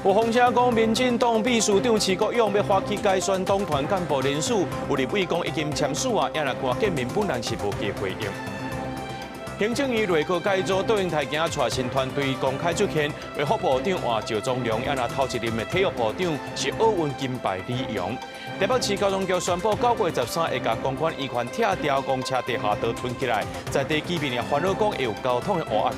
有風聲講，民進黨秘書長徐國勇欲發起改選黨團幹部人選，有立委講已經簽署啊，也若郭建明本人是無加回應。行政院內閣改組，卓榮泰今仔帶新團隊公開出現，衛福部長換趙宗良，也若頭一任的體育部長是奧運金牌李洋。台北市交通局宣布，9月13會共公館醫院拆掉公車地下道吞起來，在地居民也煩惱講會有交通的烏暗。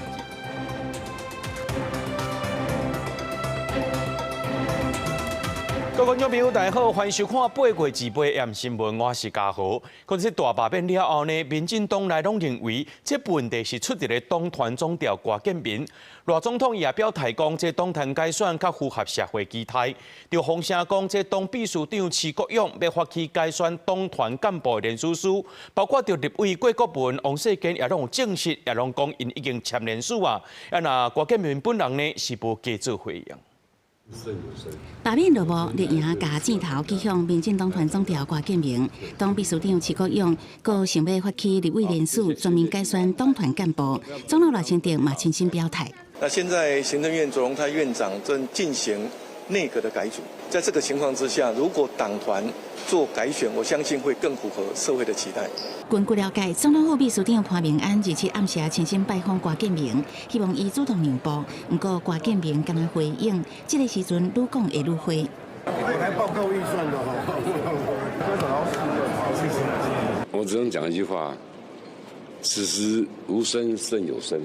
各位觀眾朋友，大家好，歡迎收看《八月二八 M 新聞》，我是嘉豪。講這大罷免了後呢，民進黨內攏認為這問題是出佇咧黨團總召郭建明。賴總統也表態講，這黨團改選較符合社會期待。就風聲講，這黨秘書長徐國勇欲發起改選黨團幹部聯署書，包括著立委郭國文、王世堅也攏有證實，也攏講𪜶已經簽聯署啊。啊，若郭建明本人呢是無加做回應。罷免落幕，綠營共箭頭指向民進黨團總召郭建明，黨秘書長徐國勇，閣想欲發起立委聯署，全面改選黨團幹部。總統賴清德嘛親身表態。那現在行政院卓榮泰院長正進行內閣的改組，在這個情況之下，如果黨團做改選，我相信會更符合社會的期待。根據了解，總統府秘書長潘孟安27暗時親身拜訪郭建明，希望伊主動讓步。毋過郭建明敢若回應，這個時陣愈講會愈火。我來報告預算的。我只能講一句話：此時無聲勝有聲。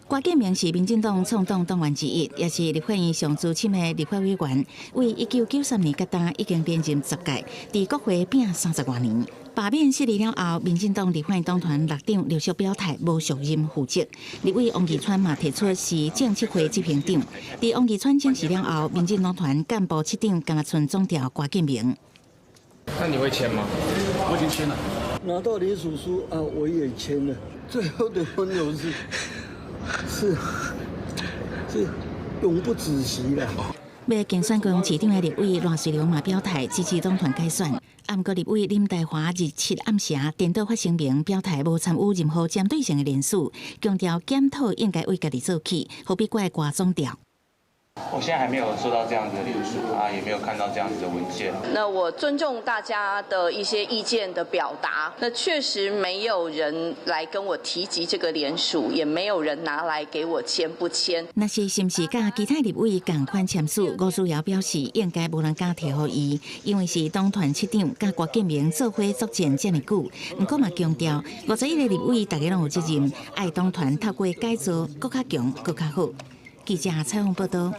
郭建明是民進黨創黨黨員之一，也是立法院上資深的立法委員。為1993年到今已經連任10屆，佇國會拼30外年。罷免失利了後，民進黨立法院黨團六黨陸續表態無續任負責。立委王義川嘛提出是政策會執行長。佇王義川請辭了後，民進黨團幹部七長敢若賰總召郭建明。那你會簽嗎？我已經簽了。拿到聯署書啊，我也簽了。最後的溫柔是。是是永不止息啦。欲競選高雄市長的立委賴瑞隆嘛表態支持黨團改選，毋過立委林岱樺27暗時顛倒發聲明表態無參與任何針對性的聯署，強調檢討應該為家己做起，何必怪郭總召。我現在還沒有收到這樣子的聯署啊，也沒有看到這樣子的文件。那我尊重大家的一些意見的表達。那確實沒有人來跟我提及這個聯署，也沒有人拿來給我簽不簽。若是是毋是佮其他立委仝款簽署，吳思瑤表示應該無人敢提予伊，因為是黨團七長佮郭建明做伙作戰遮爾久。毋過嘛強調，51個立委大家攏有責任，愛黨團透過改造，閣較強，閣較好。記者採訪報道。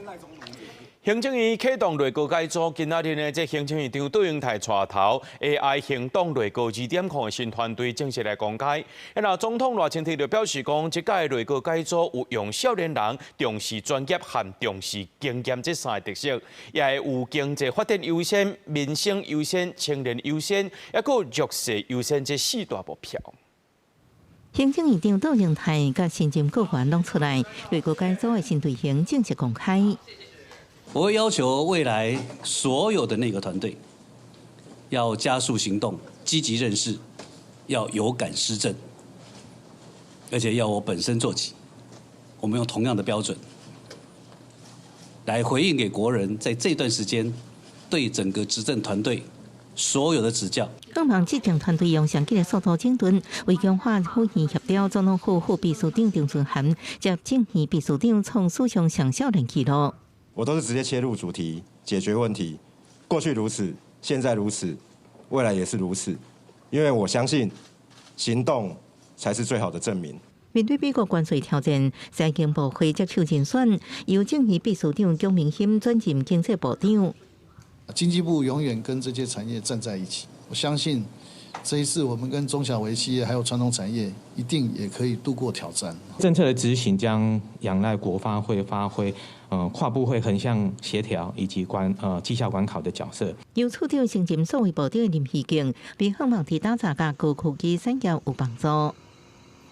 行政院啟動內閣改組，今仔日呢，這行政院長卓榮泰帶頭 AI 行動內閣2.0的新團隊正式來公開。那總統賴清德就表示講，這屆內閣改組有用少年人重視專業和重視經驗這三個特色，也會有經濟發展優先、民生優先、青年優先，抑閣弱勢優先這四大目標。行政院長卓榮泰佮新任閣員攏出來，內閣改組的新隊形正式公開。我會要求未來所有的內閣團隊要加速行動，積極認識，要有感施政，而且要我本身做起。我們用同樣的標準來回應給國人，在這段時間對整個執政團隊所有的指教。幫忙執政團隊用上緊的速度整頓，為強化府院協調，總統府副秘書長張春涵接政院秘書長創史上上少年紀錄。我都是直接切入主題，解決問題。過去如此，現在如此，未來也是如此。因為我相信行動才是最好的證明。面對美國關稅挑戰，財經部會接手人選，由政院秘書長蔣明欽轉任經濟部長。經濟部永遠跟這些產業站在一起，我相信這一次我們跟中小微企業還有傳統產業，一定也可以度過挑戰。政策的執行將仰賴國發會發揮跨部會橫向協調以及績效管考的角色。由處長升任數位部長的林希敬，被向望佇打造佮高科技產業有幫助。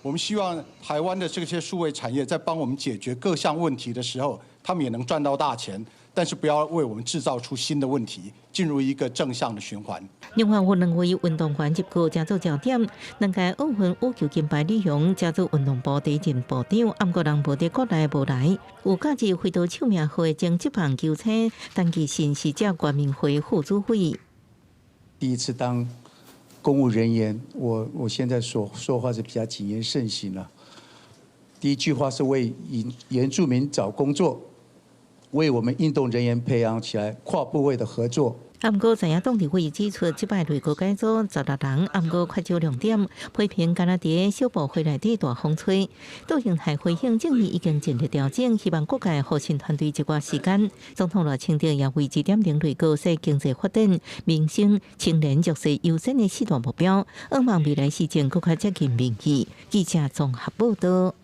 我們希望台灣的這些數位產業，在幫我們解決各項問題的時候，他們也能賺到大錢。但是不要為我們製造出新的問題，進入一個正向的循環。另外，有兩位運動員入閣成做焦點，兩屆奧運羽球金牌李洋成做運動部第一任部長，毋過人無佇國內無來。有加入飛刀手名號的前職棒球星陳其信是這原民會副主委。第一次當公務人員，我現在說說話是比較謹言慎行啦。第一句話是為原住民找工作，為我們運動人員培養起來跨部會的合作。啊，毋過在野黨立委指出，這擺內閣改組16人，啊，毋過缺少亮點，批評敢若佇小部會內底大風吹。杜英台回應，政意已經盡力調整，希望各界予新團隊一寡時間。總統賴清德也為2.0內閣設經濟發展、民生、青年弱勢優先的四大目標，向望未來施政閣較接近民意。記者綜合報道。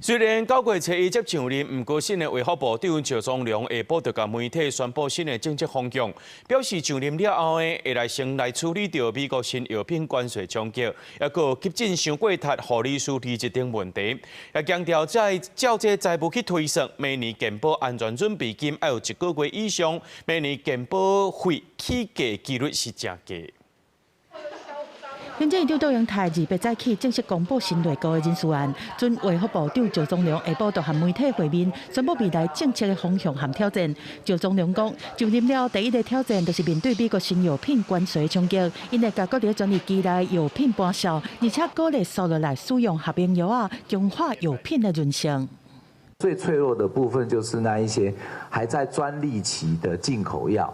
雖然9月初一才上任，毋過新的衛福部長趙宗良下晡就共媒體宣布新的政策方向，表示上任了後呢，會來先來處理著美國新藥品關稅衝擊，抑閣有急診傷過窒、護理師離職等問題，也強調在照這財務去推算，每年健保安全準備金愛有一個月以上，每年健保費起價幾率是誠低。行政院長卓榮泰28早起正式公布新內閣的人事案，準衛福部長趙宗良下晡就和媒體會面，宣布未來政策的方向和挑戰。趙宗良講，就任了第一个挑戰就是面對美國新藥品關稅衝擊，𪜶會共國立專利期內藥品搬銷，而且鼓勵縮落來使用合成藥仔，強化藥品的韌性。最脆弱的部分就是那一些還在專利期的進口藥，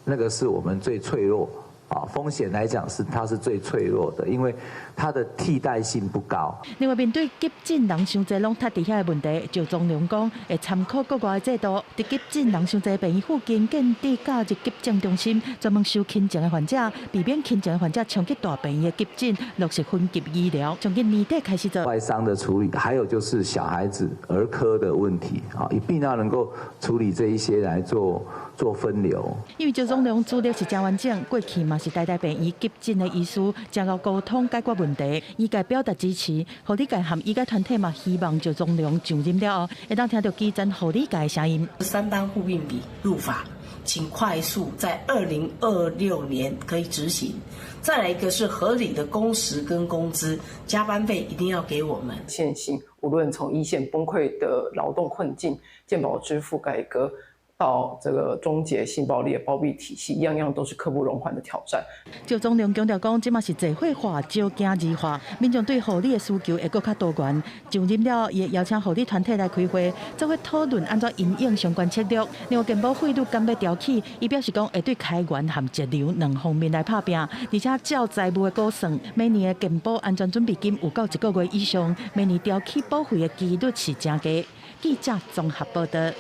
那個是我們最脆弱。啊，風險來講是它是最脆弱的，因為它的替代性不高。另外，面對急診人傷濟攏窒佇遐的問題，趙宗良講會參考國外的制度，佇急診人傷濟病院附近建置假日急症中心，專門收輕症的患者，避免輕症的患者衝去大病院的急診，落實分級醫療，從今年底開始做。外傷的處理，還有就是小孩子兒科的問題，啊，一定要能夠處理這一些來做分流。因為趙宗良資歷是誠完整，過去嘛是台大病院急診的醫師，誠𠢕溝通解決問題，醫界表達支持，護理界和醫界團體嘛希望趙宗良上任了後，會當聽著基層護理界的聲音。三班護病比入法，請快速在2026年可以執行。再來一個是合理的工時跟工資，加班費一定要給我們。現行無論從一線崩潰的勞動困境、健保支付改革，到這個終結性暴力的包庇體系，樣樣都是刻不容緩的挑戰。趙宗良強調講，這馬是社會化，少囝兒化，民眾對護理的需求會閣較多元。上任了，伊會邀請護理團體來開會，做伙討論按怎因應相關策略。另外，健保費率敢欲調起，伊表示講會對開源和節流兩方面來拍拚，而且照財務的估算，每年的健保安全準備金有夠一個月以上，每年調起保費的幾率是誠低。記者綜合報道。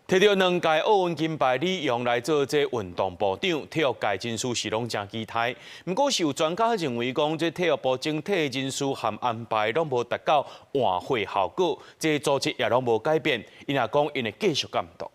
提著兩屆奧運金牌李洋來做這運動部長，體育界人士是攏誠期待。毋過是有專家認為講，這體育部整體人事和安排攏無達到換血效果，這組織也攏無改變。𪜶也講，𪜶會繼續監督。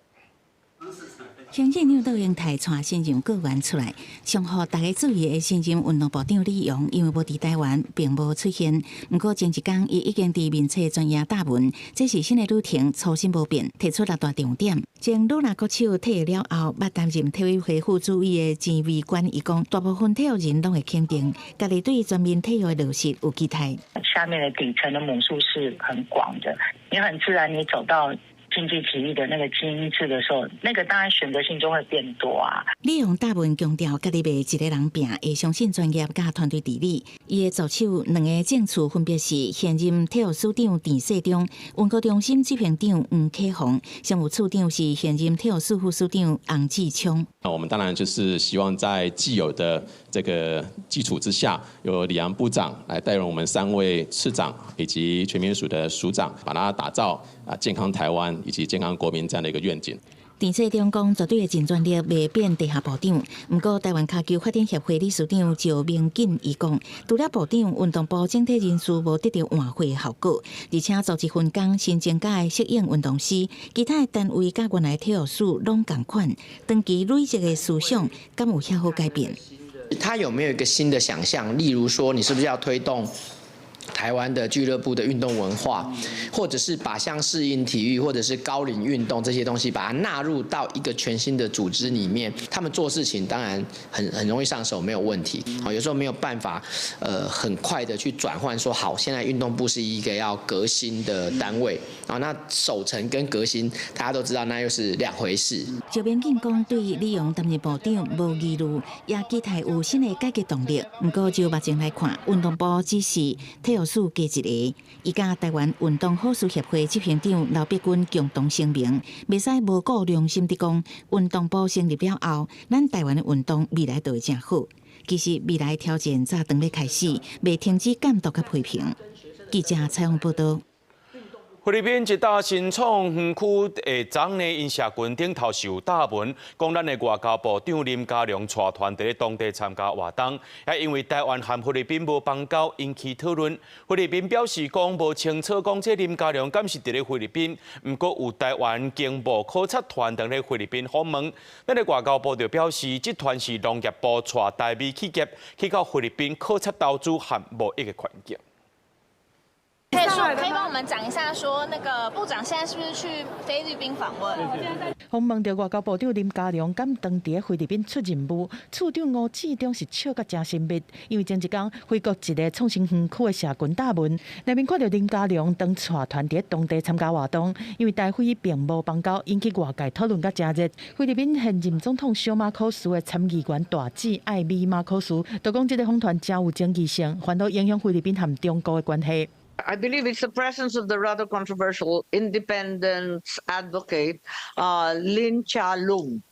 行政院長卓榮泰帶新任閣員出來，上予大家注意的新任運動部長李洋，因為無佇台灣，並無出現。毋過前一工，伊已經佇面冊專頁貼文，這是新的旅程，初心無變，提出六大重點。前女籃國手退役了後，捌擔任體委會副主委的錢維觀，伊講，大部分體育人攏會肯定，家己對全民體育的落實有期待。下面的底層的母數是很廣的，你很自然，你走到競技體育的那個精英制的時候，那個當然選擇性就會變多啊。李洋貼文強調，家己袂一个人拚，會相信專業佮團隊治理。伊的助手兩个正處分別是現任體育署長鄭世忠、文教中心執行長黃啟宏，商務處長是現任體育署副署長洪志聰。那我們當然就是希望在既有的這個基礎之下，由李洋部長來帶領我們三位次長以及全民署的署長，把它打造啊健康台灣以及健康國民這樣的一個願景。鄭世忠講，絕對的盡全力，袂變地下部長。毋過，台灣跤球發展協會理事長趙明錦伊講，除了部長，運動部整體人事無得著換血效果，而且組織分工新增加的適應運動師，其他的單位佮原來體育署攏仝款，長期累積的思想，敢有遐好改變？他有沒有一個新的想象？例如說，你是不是要推動台灣的俱樂部的運動文化，或者是把像適應體育或者是高齡運動這些東西，把它納入到一個全新的組織裡面，他們做事情當然很容易上手，沒有問題。好，有時候沒有辦法，很快的去轉換，說好，現在運動部是一個要革新的單位啊，那守成跟革新，大家都知道，那又是兩回事。趙明進講，對李陽擔任部長無疑慮，也期待有新的改革動力。毋過就目前來看，運動部只是體育署加一个。伊佮台灣運動好事協會執行長劉碧君共同聲明，袂使無顧良心地講，運動部成立了後，咱台灣的運動未來就會誠好。其實未來挑戰才當欲開始，袂停止監督佮批評。記者採訪報道。菲律賓一搭新創園區的昨呢，𪜶社群頂頭是有貼文，講咱的外交部長林佳龍帶團佇咧當地參加活動，也因為台灣和菲律賓無邦交，引起討論。菲律賓表示講無清楚，講這林佳龍敢是佇咧菲律賓，毋過有台灣經貿考察團佇咧菲律賓訪問。咱的外交部就表示，這團是農業部帶台美企業去到菲律賓考察投資和貿易的環境。可以說，可以幫我們講一下，說那個部長現在是不是去菲律賓訪問？訪問著外交部長林佳龍敢當佇菲律賓出任務，處長吳志中是笑甲誠親密，因為前一工菲國一个創新園區的社群貼文，內面看著林佳龍當帶團佇當地參加活動，因為台菲並無邦交，引起外界討論甲誠熱。菲律賓現任總統小馬可斯的參議員大姊艾美馬可斯，就講這个訪團誠有爭議性，煩惱影響菲律賓和中國的關係。 I believe it's the presence of the rather controversial independence advocate, Lin Chia-lung,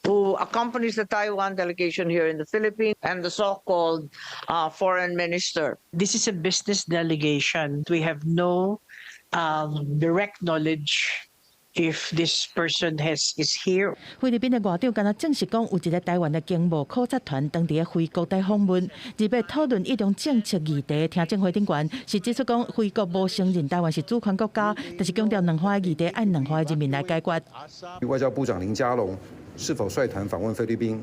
who accompanies the Taiwan delegation here in the Philippines and the so-called foreign minister. This is a business delegation. We have no direct knowledge if this person is here. 菲律賓的外長敢若證實講，有一个台灣的經貿考察團當佇咧菲國佇訪問，而欲討論一中政策議題。聽證會頂懸是指出講，菲國無承認台灣是主權國家，但是強調兩岸的議題愛兩岸的人民來解決。外交部長林佳龍是否率團訪問菲律賓？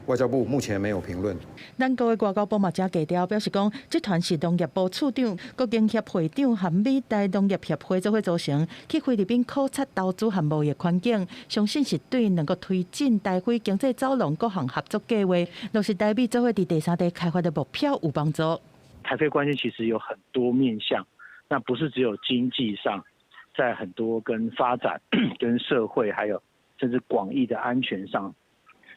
外交部目前沒有評論。咱國的外交部嘛誠低調，表示講，這團是農業部處長、國經協會長和美台農業協會做伙組成，去菲律賓考察投資和貿易環境，相信是對兩國推進台菲經濟走廊各項合作計劃，落實台美做伙佇第三地開發的目標有幫助。台菲關係其實有很多面向，那不是只有經濟上，在很多跟發展、跟社會，還有甚至廣義的安全上，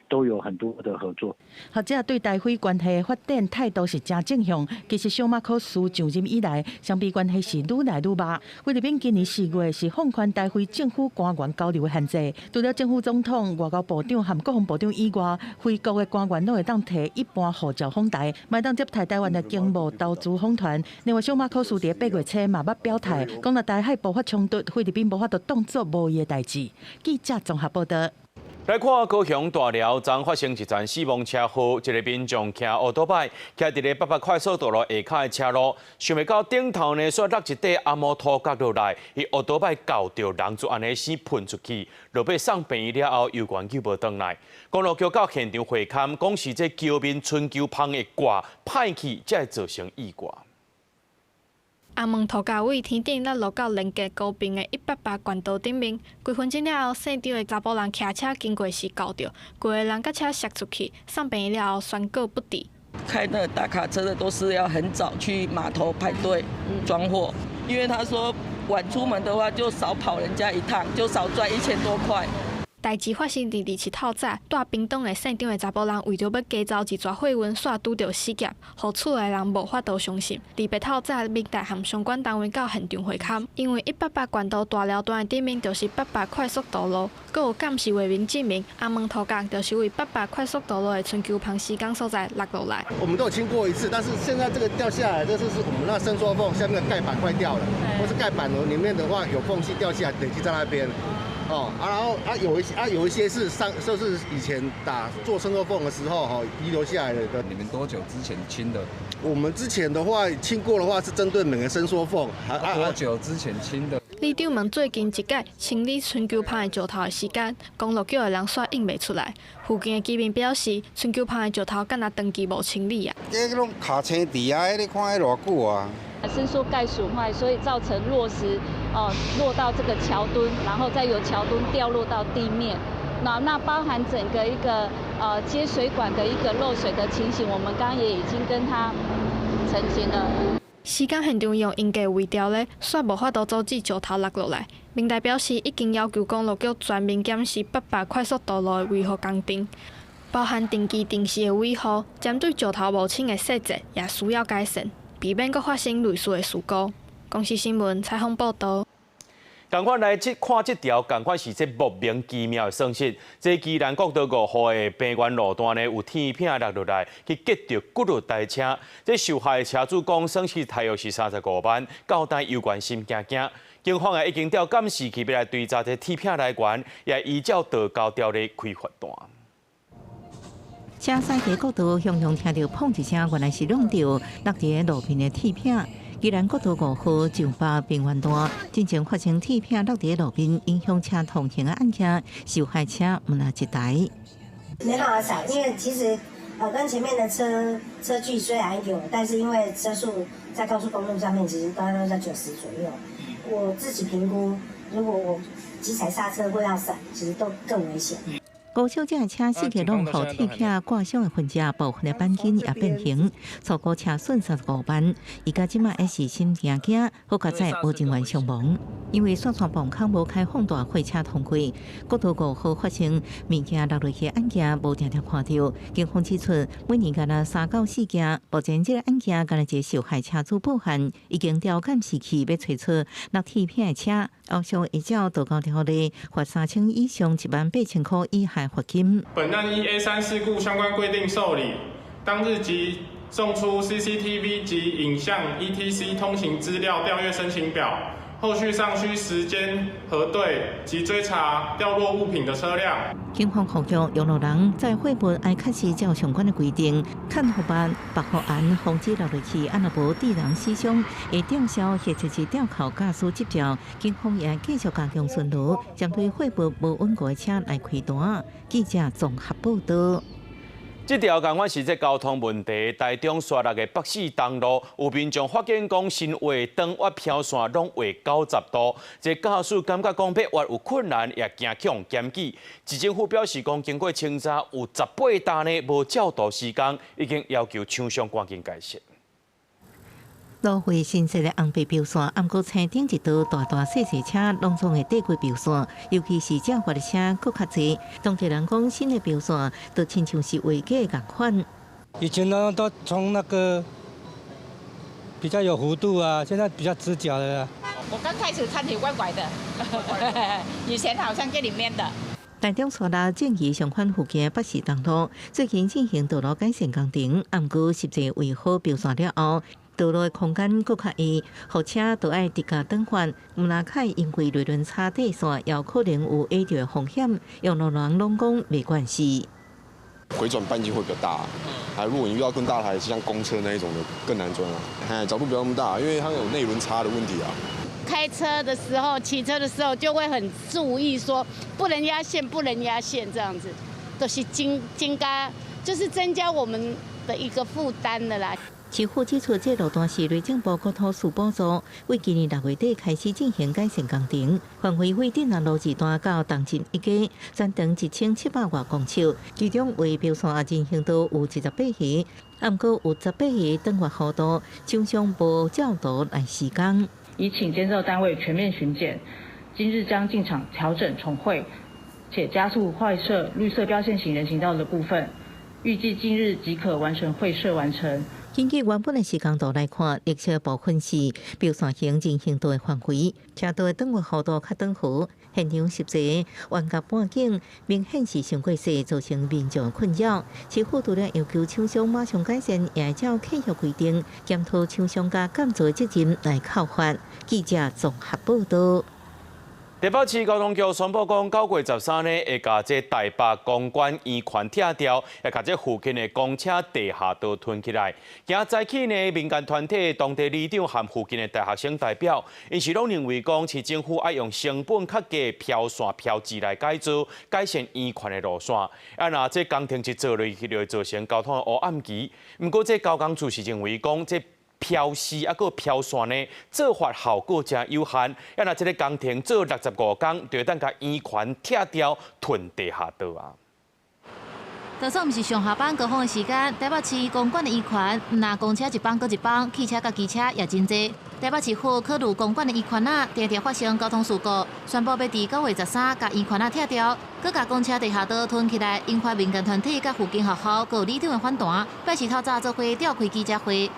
都有很多的合作。學者對台菲關係發展態度是誠正向。其實小馬可斯上任以來，雙邊關係是愈來愈歹。菲律賓今年4月是放寬台菲政府官員交流的限制，除了政府總統、外交部長和國防部長以外，菲國的官員攏會當提一般護照訪台，嘛會當接待台灣的經貿投資訪團。另外，小馬可斯佇8月初嘛捌表態，講若台海爆發衝突，菲律賓無法度當作無伊的代誌。記者綜合報道。來看高雄大寮，昨發生一場死亡車禍，一个民眾騎歐多擺，徛佇咧八八快速道路下跤的車路，想袂到頂頭呢，煞落一塊阿摩托角落來，伊歐多擺𠢕著人就按呢死噴出去，落尾送病院了後，猶原救無轉來。公路局到現場會勘，講是這橋面春秋芳的掛歹去，才會造成意外。阿門塗跤位天頂咱落到連結高屏的180冠道頂面，幾分鐘了後，現場的查埔人騎車經過時𠢕著，規个人佮車摔出去，送病院了後宣告不治。開那大卡車的都是要很早去碼頭排隊裝貨，因為他說晚出門的話就少跑人家一趟，就少賺1000多塊。代誌發生佇27透早，蹛屏東的現場的查埔人為著欲加走一逝貨運，煞拄著死劫，予厝內人無法度相信。禮拜透早，民代和相關單位到現場會勘，因為180冠道大寮段的頂面就是八八快速道路，閣有監視畫面證明，阿門塗角就是位八八快速道路的春秋芳施工所在落落來。我們都有清過一次，但是現在這個掉下來，這是我們那伸縮縫下面的蓋板快掉了，或是蓋板裡面的話有縫隙掉下來，累積在那邊。哦啊，然後啊有一些啊有一些是上就是以前打做伸縮縫的時候哈遺留下來的。你們多久之前清的？我們之前的話清過的話是針對每個伸縮縫。多久之前清的？里長問最近一擺清理春秋芳的石頭的時間，公路局的人煞應袂出來。附近的居民表示，春秋芳的石頭敢若長期無清理啊。這攏卡青佇啊，你看彼偌久啊？伸縮蓋損壞，所以造成落石哦落到這個橋墩，然後再由橋墩掉落到地面。那包含整個一個接水管的一個漏水的情形，我們剛剛也已經跟他澄清了。施工現場用鷹架圍牢咧，煞無法度阻止石頭落落來。明代表示，已經要求公路局全面檢視北壩快速道路的維護工程，包含定期定時的維護，針對石頭無清的細節也需要改善，避免閣發生類似的事故。公視新聞採訪報導。仝款來這看這條，仝款是這莫名其妙的損失。這基隆國道5號的平原路段呢，有鐵片落落來，去擊著幾落台車。這受害的車主講，損失大約是35萬，到今猶原心驚驚。警方也已經調監視器欲來追查這鐵片來源，也依照道交條例開罰單。車駛佇國道，雄雄聽著砰一聲，原來是挵著落佇路邊的鐵片。基隆國道5號上壩平原段，進前發生鐵片落佇路邊，影響車通行的案件，受害車毋但一台。沒辦法閃，因為其實跟前面的車距雖然有，但是因為車速在高速公路上面，其實大概都在90左右。我自己評估，如果我急踩剎車或要閃，其實都更危險。高小姐的車四個攏予鐵片割傷的痕跡，部分的鈑金也變形，初估車損35萬。伊到這馬也是心驚驚，好佳哉無人員傷亡。因為雪山泵口無開放大貨車通過，國道5號發生物件落落去案件，無定定看著。警方指出，每年干焦3到4件，目前這個案件干焦一個受害車主報案，已經調監視器欲揣出落鐵片的車，後續會照道交條例罰3000以上18,000箍以下罰金。本案依 A3事故相關規定受理，當日即送出 CCTV 及影像 ETC 通行資料調閱申請表，後續尚需時間核對及追查掉落物品的車輛。警方呼籲用路人載貨物愛確實照相關的規定，牽護板、縛護鞍，防止落落去，啊若無致人死傷，會吊銷或者是吊扣駕駛執照。警方也繼續加強巡邏，針對貨物無穩固的車來開單。記者綜合報導。這條仝款是這交通問題，台中沙鹿的北勢東路有民眾發現講新畫長彎標線攏畫90度，這駕駛感覺講欲彎有困難，也驚予人檢舉。市政府表示講，經過清查有18擔呢無照圖施工，已經要求廠商趕緊改善。路費新設的紅白標線，毋過青頂一道大大細細車攏總會綴過標線，尤其是正彎的車閣較濟。當地人講，新的標線就親像是畫假仝款。以前呢都從那個比較有弧度啊，現在比較直角的。我剛開始看起怪怪的，以前好像這裡面的。台中沙鹿正義上寬附近的北勢東路最近進行道路改善工程，毋過實際畫好標線了後，道路的空間閣較狹，予車都愛直角轉彎，毋但較因為內輪差底線，也可能有壓著的風險。用路人攏講袂慣勢。回轉半徑會比較大，啊，如果你遇到更大台，像公車那一種的更難轉啊。哎，角度不要那麼大，因為它有內輪差的問題啊。開車的時候、騎車的時候就會很注意，說不能壓線，不能壓線，這樣子都是增加，就是增加我們的一個負擔的啦。市府指出，這路段是內政部國土處補助，為今年6月底開始進行改善工程，範圍為鎮南路二段到東鎮一街，全長1700外公尺，其中畫標線仔人行道有28個，毋過有18個轉彎弧度，廠商無照圖來施工。已請監造單位全面巡檢，今日將進場調整重繪，且加速繪設綠色標線型人行道的部分，預計近日即可完成繪設完成。根據原本的施工圖來看，綠色部分是標線型人行道的範圍，車道的轉彎弧度較長好，現場實際彎角半徑明顯是傷過細，造成民眾困擾。市府除了要求廠商馬上改善，也會照契約規定檢討廠商佮監造責任來扣罰。記者綜合報導。台北市交通局宣布講，9月13呢，會共這台北公館圓環拆掉，也共這附近的公車地下道吞起來。今仔早起呢，民間團體、當地里長和附近的大學生代表，𪜶是攏認為講，市政府愛用成本較低的標線標誌來改造、改善圓環的路線。啊，若這工程一做落去，就會造成交通的黑暗期。毋過，這交工處是認為講，這飄絲抑閣飄線呢，做法效果誠有限。啊，若這个工程做65工，就會當共圓環拆掉吞地下道啊。就算毋是上下班高峰的時間，台北市公館的圓環，毋但公車一班閣一班，汽車佮機車也真濟。台北市府考慮公館的圓環仔，定定發生交通事故，宣布欲佇9月13共圓環仔拆掉，閣共公車地下道吞起來，引發民間團體佮附近學校閣有里長的反彈，拜四透早做伙召開記者會。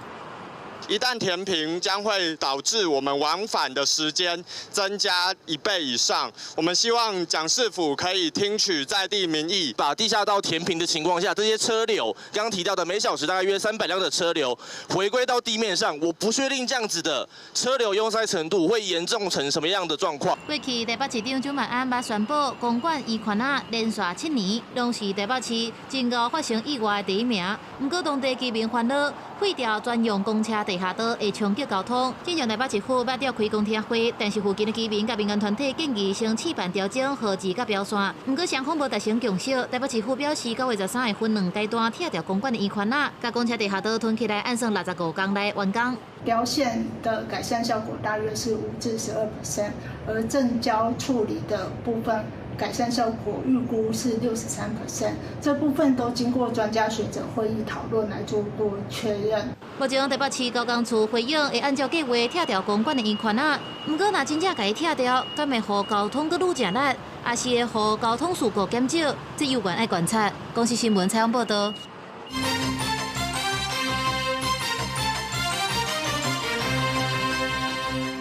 一旦填平，將會導致我們往返的時間增加1倍以上。我們希望蔣市府可以聽取在地民意，把地下道填平的情況下，這些車流剛剛提到的每小時大概約300輛的車流回歸到地面上，我不確定這樣子的車流擁塞程度會嚴重成什麼樣的狀況。過去台北市長蔣萬安捌宣布，公館圓環仔連續7年攏是台北市真𠢕發生意外的第一名。毋過當地居民煩惱，廢掉專用公車地下道會衝擊交通。之前台北市府欲召開公聽會，但是附近的居民佮民間團體建議先試辦調整號誌佮標線。毋過雙方無達成共識。台北市府表示，9月13會分兩階段拆掉公館的圓環仔，共公車地下道吞起來，按算65工來完工。標線的改善效果大約是5至12%，而正交處理的部分改善效果預估是63%，這部分都經過專家學者會議討論來做過確認。目前台北市交工處回應會按照計劃拆掉公館的圓環仔，毋過若真正共伊拆掉，敢會予交通閣愈誠力，抑是會予交通事故減少？這猶原愛觀察。公視新聞採訪報導。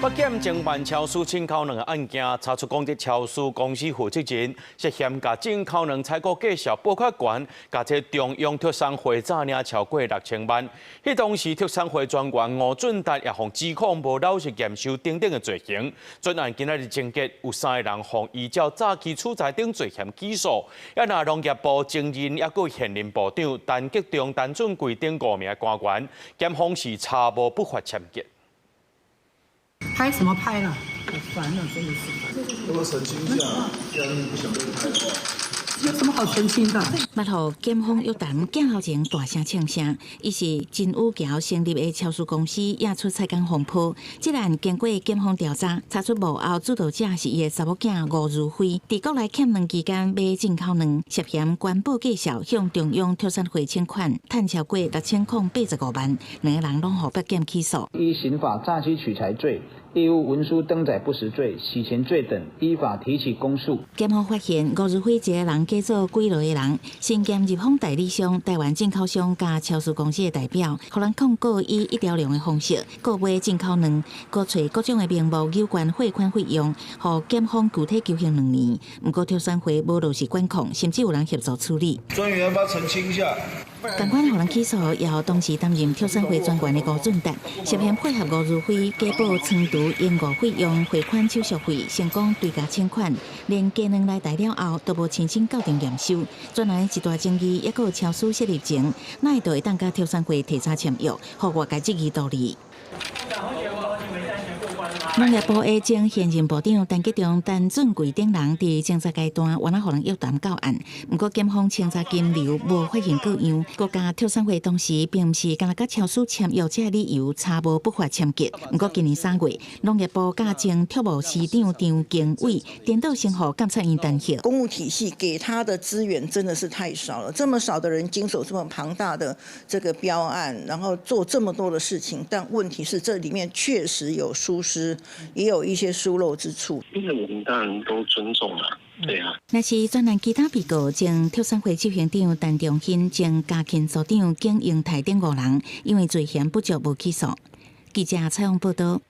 北檢偵辦超市進口卵的案件，查出講這超市公司負責人涉嫌共進口卵採購價數報較懸，共這中央畜產會詐領超過6000萬。彼當時畜產會專員吳俊達也予指控無老實驗收等等的罪行。專案今仔日終結，有3个人予依照詐欺取財等罪嫌起訴。啊，若農業部前任抑閣現任部長陳吉仲、陳俊貴等5名官員，檢方是查無不法簽結。拍什麼拍啦？好煩啊，真的是。要不要澄清一下？既然你不想被拍的話。有什麼好澄清的？捌予檢方約談鏡頭前大聲唱聲，伊是真武橋成立的超市公司，惹出菜工風波。這案經過檢方調查，查出幕後主導者是伊的查某囝吳如輝，佇國內欠卵期間買進口卵，涉嫌官報假數向中央畜產會請款，趁超過6085萬，兩个人攏予北檢起訴。依刑法詐欺取財罪、業務文書登載不實罪、洗錢罪等，依法提起公訴。檢方發現吳如輝一个人假做幾落个人，身兼日方代理商、台灣進口商佮超市公司的代表，予人控告以一條龍的方式購買進口卵，閣揣各種的名目有關匯款費用，予檢方具體求刑2年。毋過畜產會無落實管控，甚至有人協助處理。專員要不要澄清一下？共款予人起訴，也予當時擔任畜產會專員的吳俊達，涉嫌配合吳如輝假報倉儲延誤費用、匯款手續費，成功追加請款，連雞卵來台了後都無親身到場驗收。專案一大爭議，抑閣有超市設立前，哪會就會當佮畜產會提早簽約，予外界質疑道理。農業部的前現任部長陳吉仲、陳俊貴等人佇偵查階段，原來予人約談到案。毋過檢方清查金流無發現過樣，閣加畜產會當時並毋是干焦佮超市簽約這个理由查無不法簽結。毋過今年3月，農業部佮前畜牧司長張經緯顛倒先予監察院彈劾。公務體系給他的資源真的是太少了，這麼少的人經手這麼龐大的這個標案，然後做這麼多的事情，但問題是這裡面確實有疏失。也有一些疏漏之處。因為我們當然都尊重啦，對啊。若是專案其他被告，前畜產會執行長陳中興、前家禽組長景英泰等5人，因為罪嫌不足無起訴。記者採訪報導。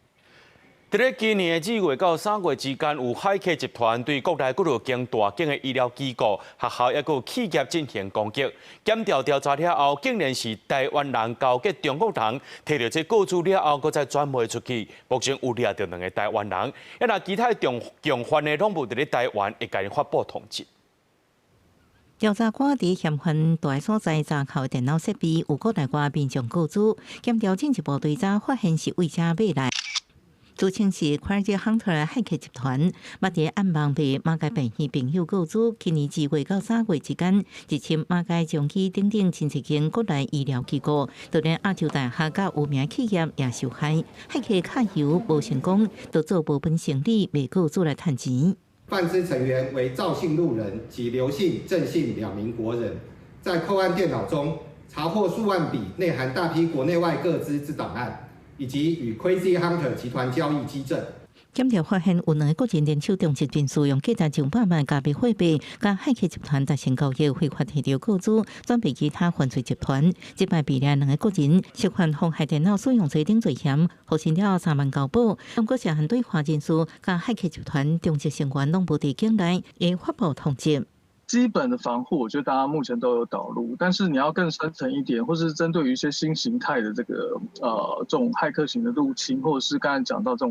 佇咧今年的2月到3月之間，有海客集團對國內幾落間大間的醫療機構、學校抑閣有企業進行攻擊。檢調調查了後，竟然是台灣人勾結中國人，提著這個資了後，閣再轉賣出去。目前有掠著2个台灣人，啊若其他共犯的攏無佇咧台灣，會共𪜶發布通緝。調查官佇嫌犯蹛所在查扣電腦設備，有國內外民眾告知，檢調進一步追查，發現是為遮買來。自稱是 Crazy Hunter 駭客集團，捌佇暗網被馬偕病院朋友告知，今年2月到3月之間，入侵馬偕長期等等親戚間國內醫療機構，就連亞洲大學佮有名企業也受害。駭客揩油無成功，就做無本生意，賣告主來趁錢。犯之成員為趙姓路人及劉姓、鄭姓兩名國人，在扣案電腦中查獲數萬筆內含大批國內外個資之檔案，以及與 Crazy Hunter 集團交易跡證。檢調發現有兩个國人聯手中籍人士用價值200萬加密貨幣，佮駭客集團達成交易，非法提著個資，轉賣其他犯罪集團。這擺被掠兩个國人涉犯妨害電腦使用罪等罪嫌，獲審了後3萬交保。毋過涉嫌對華人士佮駭客集團中籍成員攏無佇境內，會發布通緝。基本的防護，我覺得大家目前都有導入，但是你要更深層一點，或是針對於一些新形態的這種駭客型的入侵，或者是剛才講到這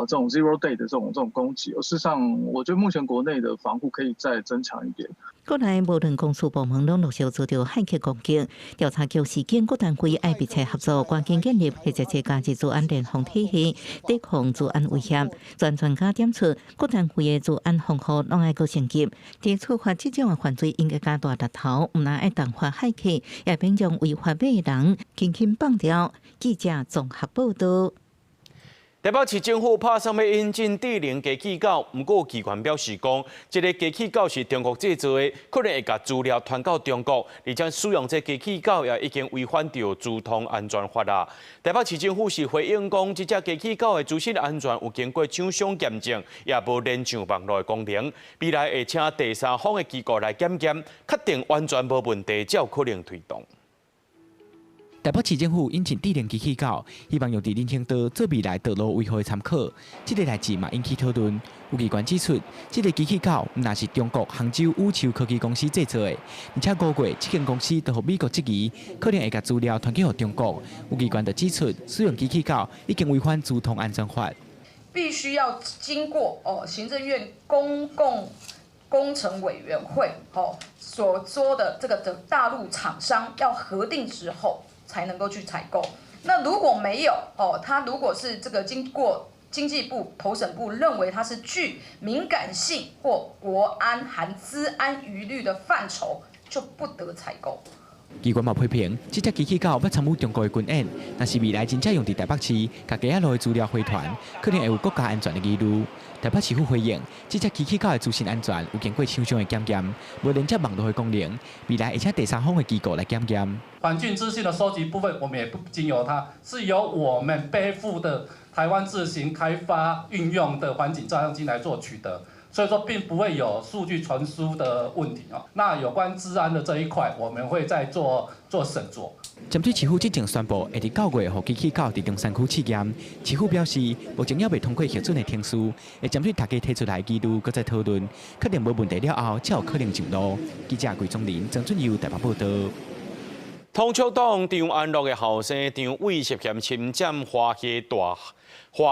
種 zero day 的這種攻擊，事實上，我覺得目前國內的防護可以再增強一點。國內無論公私部門攏陸續遭著駭客攻擊，調查局事件各單位愛密切合作，趕緊建立或者是加入資安聯防體系，抵抗資安威脅。專家點出，各單位的資安防護攏愛閣升級，佇處罰這種的犯罪應該加大力頭，毋但愛重罰駭客，也免將違法的人輕輕放掉。記者綜合報道。台北市政府拍算欲引進智能機器狗，毋過機關表示講，這个機器狗是中國製造的，可能會共資料傳到中國，而且使用這機器狗也已經違反著資通安全法啦。台北市政府是回應講，這隻機器狗的資訊安全有經過廠商驗證，也無連上網路的功能，未來會請第三方的機構來檢驗，確定完全無問題，才有可能推動。台北市政府引進智能機器狗，希望用佇人行道做未來道路維護的參考。這个代誌嘛引起討論。有機關指出，這个機器狗毋但是中國杭州宇宙科技公司製造的，而且5月這間公司就予美國質疑，可能會共資料傳去予中國。有機關就指出，使用機器狗已經違反資通安全法，必須要經過哦行政院公共工程委員會哦所說的這個的大陸廠商要核定之後，才能夠去採購。那如果沒有哦，他如果是這個經過經濟部投審部認為它是具敏感性或國安含資安疑慮的範疇，就不得採購。機關嘛批評，這隻機器狗欲參與中國的軍演，若是未來真正用佇台北市，共街仔路的資料回傳，可能會有國家安全的疑慮。台北市府回應，這隻機器狗的資訊安全有經過廠商的檢驗，無連接網路的功能，未來會請第三方的機構來檢驗。環境資訊的收集部分，我們也不經由它，是由我們背負的台灣自行開發運用的環境照相機來做取得。所以說並不會有數據傳輸的問題哦。那有關資安的這一塊，我們會再做審酌。針對市府之前宣布會佇9月予機器狗佇中山區試驗，市府表示目前猶未通過核准的程序，會針對大家提出來的疑慮，閣再討論，確定無問題了後，才有可能上路。記者桂宗林、曾俊佑台北報道。統促黨張安樂的後生張偉涉嫌侵佔華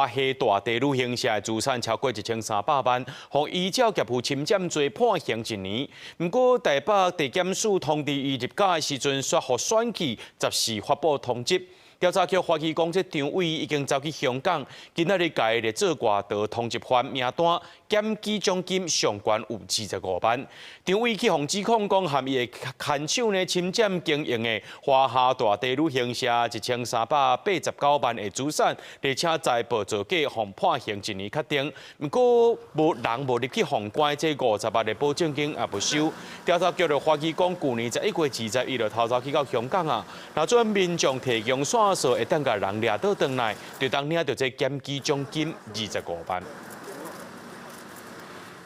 夏大地旅行社的資產超過1300萬，予依照業務侵佔罪判刑一年。毋過台北地檢署通知伊入監的時陣，煞予選舉十四發布通緝。調查局懷疑講，這張偉已經走去香港，今仔日共伊列做外逃通緝犯名單，檢舉獎金上懸有25萬。張偉去予指控講，和伊的牽手呢侵佔經營的華夏大地旅行社1389萬的資產，而且財報造假，予判刑一年確定。毋過無人無入去予關，這50萬的保證金也無收。調查局就懷疑講，舊年11月20日，伊就偷走去到香港啊。若準民眾提供線索，會當共人掠倒轉來，就當領著這檢舉獎金25萬。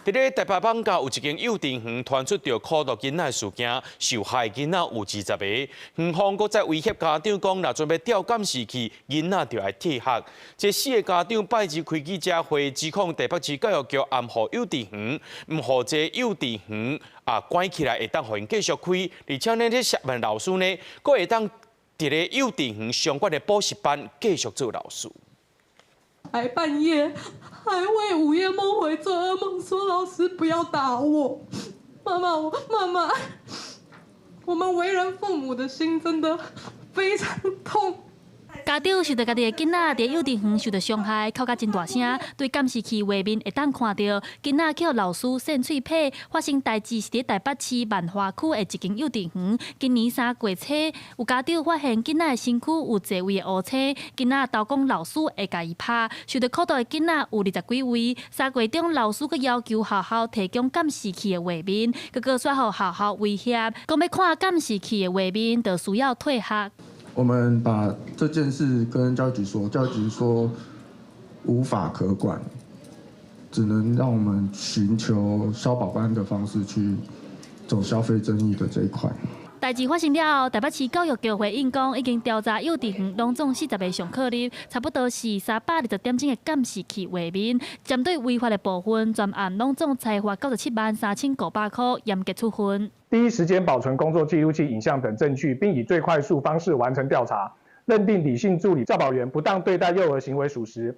佇咧台北艋舺有一間幼稚園傳出著苦毒囡仔事件，受害囡仔有20個。園方閣再威脅家長講，若準備調監視器，囡仔就愛退學。這四个家長拜二開記者會，指控台北市教育局暗予幼稚園，毋予這幼稚園啊關起來，會當予𪜶繼續開，而且呢，這涉案老師呢，閣會當佇咧幼稚園相關的補習班繼續做老師。還半夜還會午夜夢回做噩夢，說老師不要打我，媽媽，我媽媽，我們為人父母的心真的非常痛。家長受著家己的囡仔佇幼稚園受著傷害，哭甲真大聲。對監視器畫面會當看著，囡仔予老師扇喙䫌。發生代誌是佇台北市萬華區的一間幼稚園。今年3月初，有家長發現囡仔的身軀有濟位的烏青，囡仔投講老師會共伊拍。受著苦毒的囡仔有20幾位。3月中，老師閣要求學校提供監視器的畫面，結果煞予學校威脅，講欲看監視器的畫面，就需要退學。我們把這件事跟教育局說，教育局說無法可管，只能讓我們尋求消保官的方式去走消費爭議的這一塊。代誌發生了後，台北市教育局回應講，已經調查幼稚園攏總40個上課日，差不多是320點鐘的監視器畫面，針對違法的部分，全案攏總裁罰97萬3500塊，嚴格處分。第一時間保存工作記錄器、影像等證據，並以最快速方式完成調查，認定李姓助理教保員不當對待幼兒行為屬實。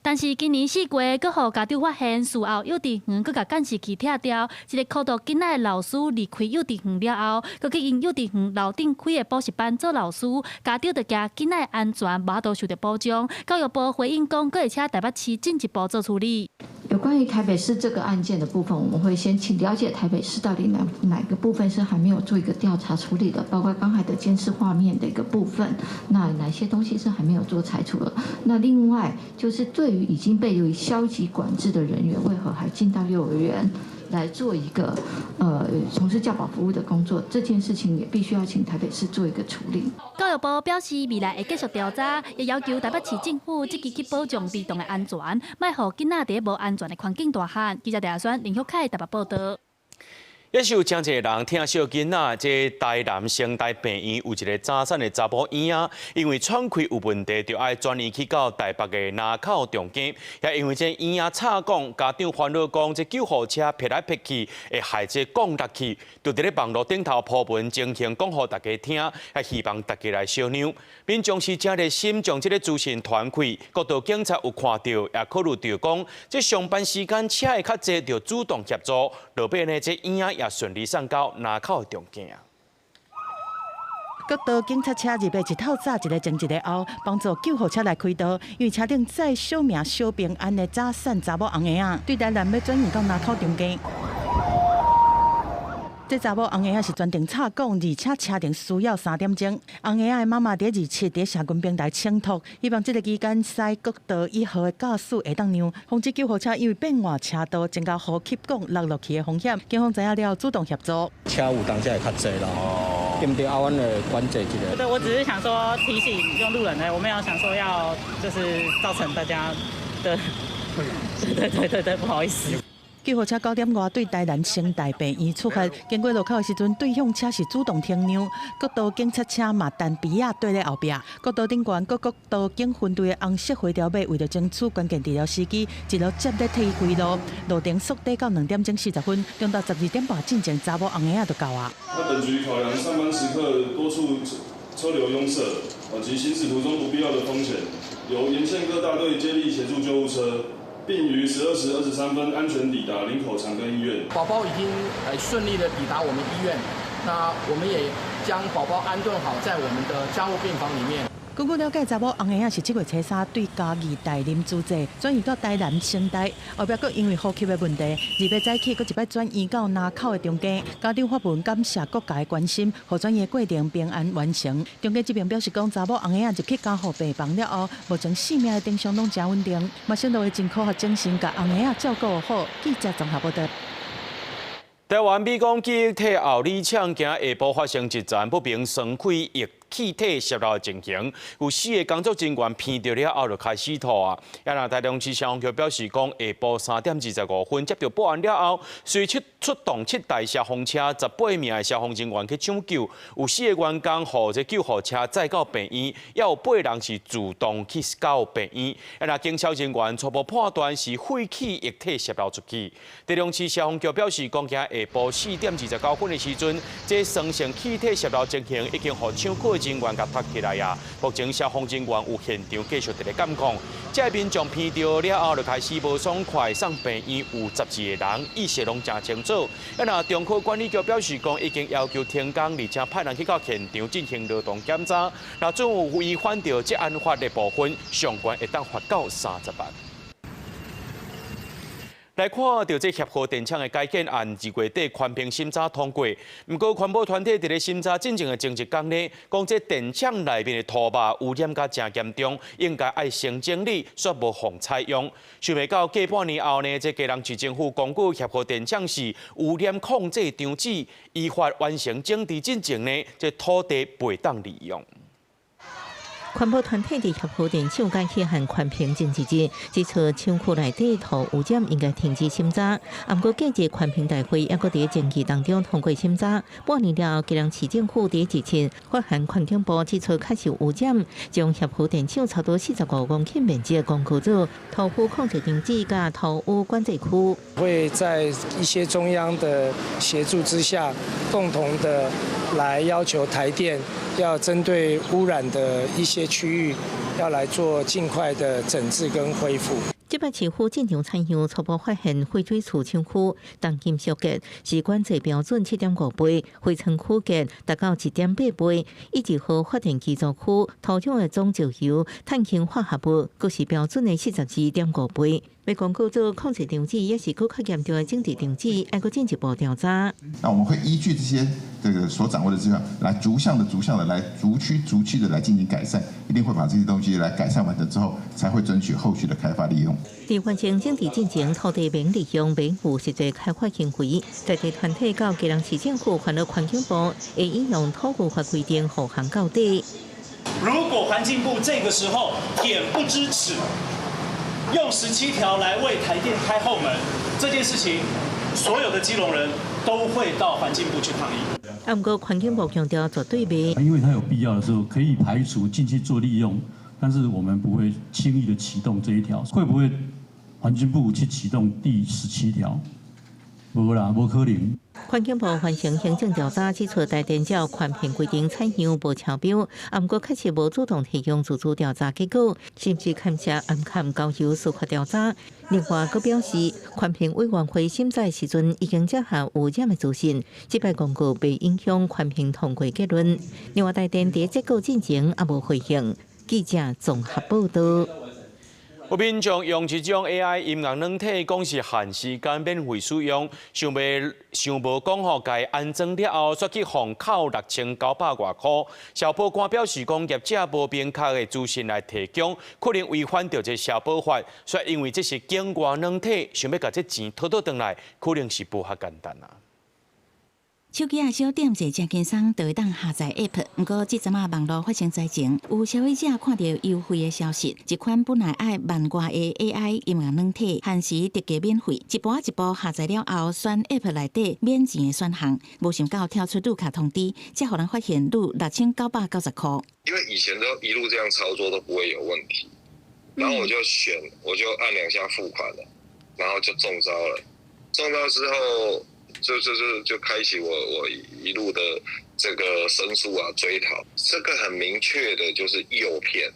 但是今年4月，閣予家長發現，事後幼稚園閣共監視器拆掉，一個苦毒囡仔的老師離開幼稚園了後，閣去𪜶幼稚園樓頂開的補習班做老師，家長就驚囡仔的安全無法度受著保障。教育部回應講，閣會請台北市進一步做處理。有關於台北市這個案件的部分，我們會先請了解台北市到底哪個部分是還沒有做一個調查處理的，包括剛才的監視畫面的一個部分，那哪些東西是還沒有做裁處的？那另外就是對於已經被消極管制的人員，為何還進到幼兒園來做一個從事教保服務的工作？這件事情也必須要請台北市做一個處理。教育部表示，未來會繼續調查，也要求台北市政府積極去保障兒童的安全，莫予囡仔佇無安全的環境大漢。記者鄭亞選、林玉凱台北報導。也是有誠濟人疼惜囡仔，這台南成大病院有一个早產的查某嬰仔，因為喘氣有問題，就愛轉院去到台北的林口長庚。也因為這嬰仔吵講，家長煩惱講，這救護車迫來迫去，會害這降落去，就佇咧網路頂頭鋪文情形講予大家聽，也希望大家來相讓。民眾是誠熱心，將這个資訊傳開，國道警察有看著，也考慮著講，這上班時間車會較濟，就主動協助。落尾呢，這嬰仔也順利送到林口長庚。國道警察車入的一透早，一个前一个後，幫助救護車來開道，因為車頂載小命小平安的早產查某紅嬰仔，對台南欲轉院到林口長庚。這查某紅嬰仔是全程吵講，而且車程需要3點鐘。紅嬰仔的媽媽佇27佇社群平台請託，希望這个期間駛國道1號的駕駛會當讓，防止救護車因為變換車道，增加呼吸管落落去的風險。警方知影了，主動協助。車有當時會較濟啦，對毋對？啊，阮會管制一下。對，我只是想說提醒用路人呢，我沒有想說要就是造成大家的困擾。對對對對，不好意思。救護車9點外對台南成大病院出發，經過路口的時陣，對向車是主動停讓，國道警察車嘛等邊仔綴咧後壁。國道頂懸閣國道警分隊的紅色回條馬，為著爭取關鍵治療時機，一路接咧替伊開路，路程縮短到2點鐘40分，中晝12點半進前，查某紅嬰仔就到啊。那本局考量上班時刻多處車流壅塞，及行駛途中不必要的風險，由沿線各大隊接力協助救護車。並於12時23分安全抵達林口長庚醫院。寶寶已經順利的抵達我們醫院，那我們也將寶寶安頓好在我們的加護病房裡面。根據了解，查某紅嬰仔是7月初3對嘉義大林諸濟轉移到台南成大，後壁閣因為呼吸的問題，28早起閣一擺轉移到林口的長庚。家長發文感謝各界關心，予轉院過程平安完成。長庚這邊表示講，查某紅嬰仔入去加護病房了後，目前性命的徵象攏誠穩定，嘛承諾會盡科學精神共紅嬰仔照顧好。記者綜合報導。台灣美光記憶體後里廠今下晡發生一層不明酸氣液氣體洩漏的情形，有四个工作人員鼻著了後就開始吐啊。啊，若台中市消防局表示講，下晡3點25分接著報案了後，隨即出動七台消防車，18名的消防人員去搶救，有四个員工予這救護車載到病院，也有八人是自動去到病院。啊，若警消人員初步判斷是廢氣液體洩漏出去。台中市消防局表示講，今下晡4點29分的時陣，這酸性氣體洩漏情形已經予搶救人員共踢起來啊！目前消防人員有現場繼續佇咧監控。這民眾鼻著了後就開始無爽快，送病院有12個人，意識攏誠清楚。啊，若中科管理局表示講，已經要求停工，而且派人去到現場進行勞動檢查。若準有違反著職安法的部分，上懸會當罰到30萬。來看著這協和電廠的改建案，2月底環評審查通過。毋過環保團體佇咧審查進前的前一工呢，講這電廠內面的塗肉污染甲誠嚴重，應該愛先整理，煞無予採用。想袂到過半年後呢，這基隆市政府公告協和電廠是污染控制裝置依法完成整治進前呢，這土地袂當利用。環保團體佇協和電廠佮去項環評前一日，指出廠區內底塗污染應該停止審查。毋過隔日環評大會猶閣佇爭議當中通過審查。半年了後，基隆市政府佇日前發函環境部指出，確實有污染，將協和電廠差不多45公頃面積公告做塗污控制裝置佮塗污管制區。會在一些中央的協助之下，共同的來要求台電要針對污染的一些區域，要來做盡快的整治跟恢復。這擺市府進場採樣初步發現廢水處廠區重金屬鎘是管制標準7.5倍，灰塵區鎘達到1.8倍，以及和發電機組區土壤的總石油、碳氫化合物，閣是標準的42.5倍。欲公告做控制裝置，抑是閣較嚴重的整治裝置，愛閣進一步調查。那我們會依據這些這個所掌握的資料，來逐項的、逐項的來逐區、逐區的來進行改善，一定會把這些東西來改善完成之後，才會准許後續的開發利用。佇完成整治進前，土地免利用，免有實際開發行為。在地團體到基隆市政府煩惱環境部會引用土污法規定護航到底。如果環境部這個時候恬不知恥，用17條來為台電開後門，這件事情，所有的基隆人都會到環境部去抗議。啊，毋過環境部強調絕對袂。因為它有必要的時候，可以排除進去做利用，但是我們不會輕易的啟動這一條。會不會環境部去啟動第17條？無啦，無可能。環境部完成行政調查，指出台電照環評規定採樣無超標，毋過確實無主動提供自主調查結果，甚至牽涉暗崁交由司法調查。另外，閣表示環評委員會審查時陣已經接獲污染的資訊，這擺公告袂影響環評通過結論。另外，台電佇這個進前也無回應。記者綜合報道。有民眾用這種 AI 音樂軟體，講是限時間免費使用，想袂想無講吼，共安裝了後，煞去予扣6900外箍。消保官表示講，業者無明確的資訊來提供，可能違反著這消保法，所以因為這是境外軟體，想欲共這錢討倒轉來，可能是無遐簡單啊。手機仔小點者誠輕鬆，就會當下載 App。毋過，這陣仔網路發生災情，有消費者看著優惠的消息，一款本來愛萬外的 AI 音樂軟體，限時特價免費，一步一步下載了後，選 App 內底免錢的選項，無想到跳出預卡通知，才予人發現預6990箍。因為以前都一路這樣操作都不會有問題，然後我就選，我就按兩下付款了，然後就中招了。中招之後，就開啟我一路的這個申訴啊追討，這個很明確的就是誘騙。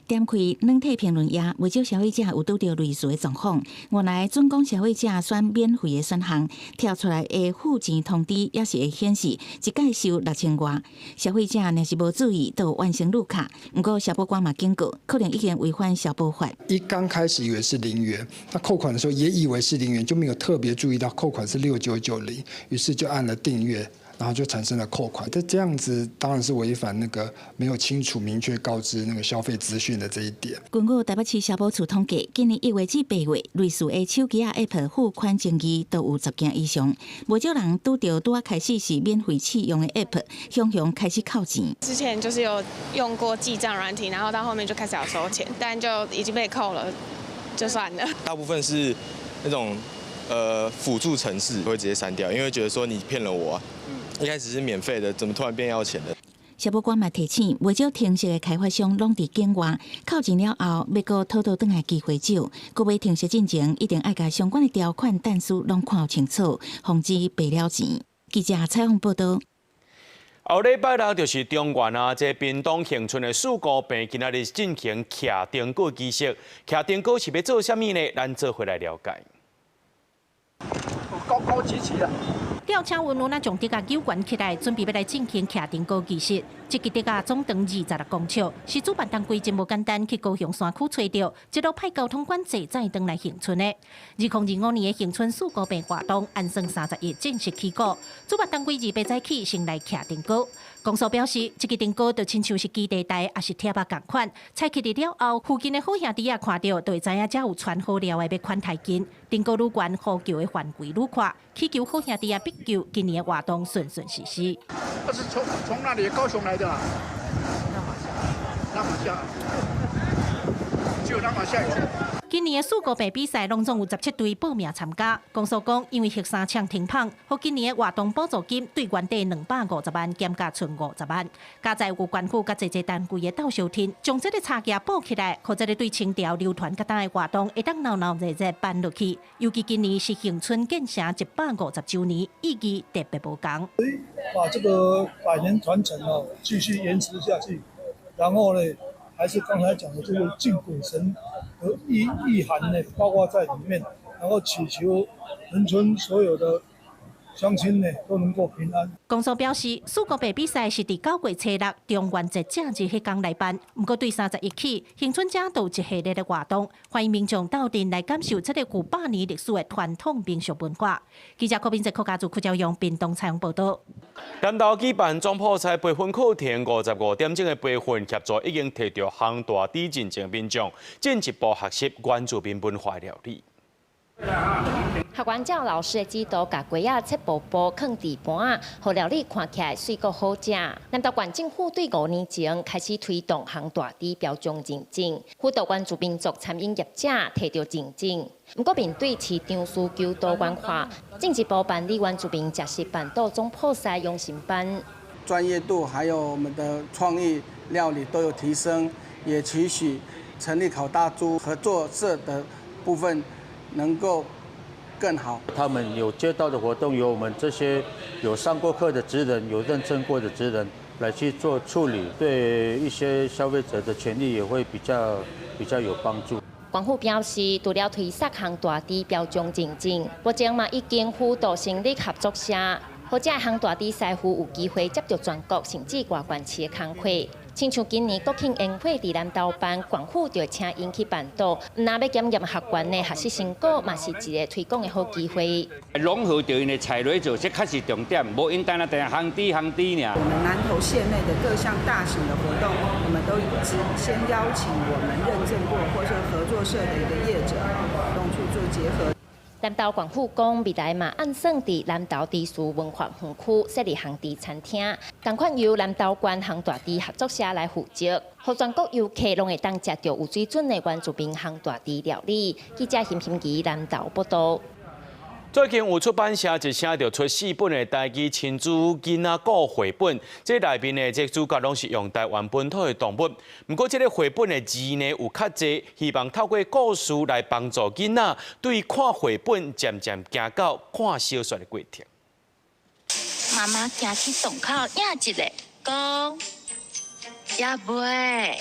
點開軟體評論頁，袂少消費者有拄著類似的狀況。原來準講消費者選免費的選項，跳出來的付錢通知也是會顯示一擺收六千外。消費者若是無注意，就完成預卡。毋過消保官嘛警告，可能已經違反消保法。一剛開始以為是0元，那扣款的時候也以為是零元，就沒有特別注意到扣款是6990，於是就按了訂閱。然後就產生了扣款，這這樣子當然是違反那個沒有清楚明確告知那個消費資訊的這一點。根據台北市消保處統計，今年1月至8月，類似的手機仔 App 付款爭議都有10件以上，無少人拄著拄仔開始是免費試用的 App，雄雄開始扣錢。之前就是有用過記帳軟體，然後到後面就開始要收錢，但就已經被扣了，就算了。大部分是那種輔助程式會直接刪掉，因為覺得說你騙了我。一開始是免費的，怎麼突然變要錢的？消保官嘛提醒，袂少程式的開發商攏佇境外，扣錢了後，欲閣討倒轉來機會少。閣買程式進前，一定愛共相關的條款但書攏看清楚，防止白了錢。記者採訪報道。後禮拜六就是中元啊，這屏東恆春的四姑病今仔日進行徛燈果儀式。徛燈果是欲做啥物呢？咱做伙來了解。高高舉起的。吊車溫溫啊，將竹仔扭懸起來，準備欲來進行徛燈果儀式。這支竹仔總長26公尺，是主辦單位真無簡單去高雄山區揣著，一路派交通管制載轉來恆春的。2025年的恆春四姑病活動，按算31正式起鼓。主辦單位28早起先來徛燈果。公所表示，這支燈果就親像是基地台，抑是貼仔仝款，拆起來了後，附近的好兄弟仔看著，就會知影遮有傳好料的欲款待𪜶。燈果愈懸，呼求的範圍愈闊，祈求好兄弟仔庇佑，今年的活動順順實施。這是從哪裡？高雄來的啊？那瑪夏，只有那瑪夏有。今年的四姑病比賽，攏總有17隊報名參加。公所講，因為核三廠停麭，予今年的活動補助金對原底250萬減價賰50萬。佳哉有縣府佮濟濟單位的鬥相挺，將這个差價補起來，予這个對清朝流傳較今的活動會當鬧鬧熱熱辦落去。尤其今年是恆春建城150週年，意義特別無仝。把這個百年傳承哦，繼續延遲下去，然後呢，還是剛才講的這個敬鬼神的意涵呢，包括在裡面，然後祈求恆春所有的鄉親呢都能夠平安。公所表示，四姑病比賽是佇9月初6中元節正日彼工來辦，毋過對31起，恆春遮都有一系列的活動，歡迎民眾鬥陣來感受這个有百年歷史的傳統民俗文化。記者柯斌哲、柯家祖、柯朝陽，屏東採訪報導。南投舉辦總鋪菜培訓課程，55點鐘的培訓協助已經提著烘大豬認證民眾進一步學習原住民文化料理。學員照老師的指導，共雞仔切薄薄，囥佇盤仔，予料理看起來媠閣好食。南投縣政府對5年前開始推動烘大豬標準認證，輔導原住民族餐飲業者提著認證。毋過面對市場需求多元化，進一步辦理原住民食食辦桌總鋪師養成班。專業度還有我們的創意料理都有提升，也期許成立烤大豬合作社的部分能夠更好。他們有接到的活動，由我們這些有上過課的職人、有認證過的職人來去做處理，對一些消費者的權利也會比較有幫助。縣府表示，除了推捒烘大豬標準認證，目前嘛已經輔導成立合作社，予遮烘大豬師傅有機會接著全國甚至外縣市的工課。親像今年國慶煙火佇南投辦，縣府就請𪜶去辦桌，毋但欲檢驗學員的學習成果，嘛是一个推廣的好機會。融合著𪜶的菜來做，這較是重點，無𪜶單單定烘豬烘豬爾。我們南投縣內的各項大型的活動，我們都只先邀請我們認證過或是合作社的一個業者，活動去做結合。南投縣府講，未來嘛按算佇南投豬事文化園區設立烘豬餐廳，仝款由南投縣烘大豬合作社來負責，予全國遊客攏會當食著有水準的原住民烘大豬料理。記者邢心怡南投報導。最近有出版社一聲就出四本的台語親子囡仔故繪本，這內面的這主角攏是用台灣本土的動物。毋過這个繪本的字呢有較濟，希望透過故事來幫助囡仔對看繪本漸漸行到看小說的過程。媽媽行去洞口影一下，講猶未，